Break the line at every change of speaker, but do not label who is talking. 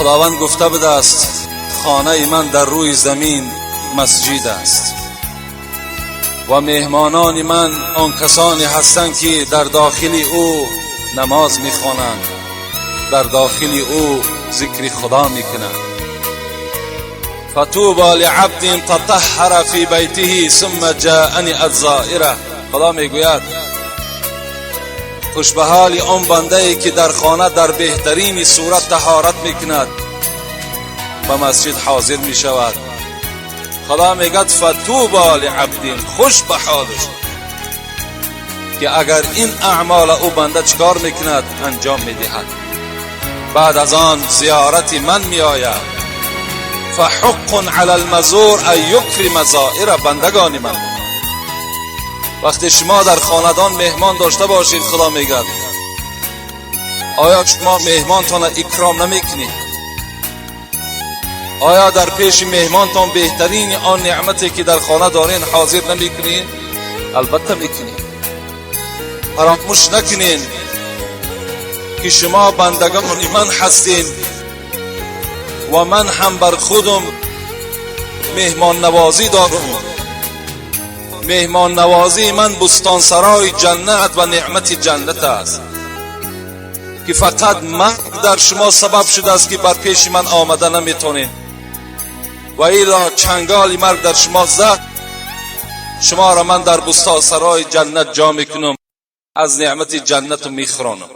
Худованд гуфта будааст: хонаи ман дар рӯи замин масҷид аст ва меҳмонони ман он касоне ҳастанд, ки дар дохили ӯ намоз мехонанд, дар дохили ӯ зикри Худо мекунанд. فطوبى لعبد تطهر في بيته ثم جاءني الزائره. Худо мегӯяд: хуш ба ҳоли он бандае, ки дар хона дар беҳтарини сурат таҳорат мекунад, ба масҷид ҳозир мешавад. Худо мегӯяд: فطوبى لعبد, хуш ба ҳолаш, ки агар ин аъмола ӯ банда чикор мекунад, анҷом медиҳад, баъд аз он зиёрати ман меояд. فحق على المزور أن يكرم زائره. Бандагони ман, вақте шумо дар хонадон меҳмон дошта бошед, Худо мегӯяд, оё шумо меҳмонтонро икром намекунед? Оё дар пеши меҳмонтон беҳтарини он неъмате, ки дар хона дорен, ҳозир намекунед? Албатта мекунед. Фаромӯш накунед, ки шумо бандагони ман ҳастед ва ман ҳам бар худам меҳмоннавозӣ дорам. Меҳмоннавозии ман бӯстонсарои ҷаннат ва неъмати ҷаннат аст, ки фақат марг дар шумо сабаб шудааст, ки бар пеши ман омада наметонед. Ва илло чанголи марг дар шумо зад, шуморо ман дар бӯстонсарои ҷаннат ҷо мекунам, аз неъмати ҷаннату мехӯронам.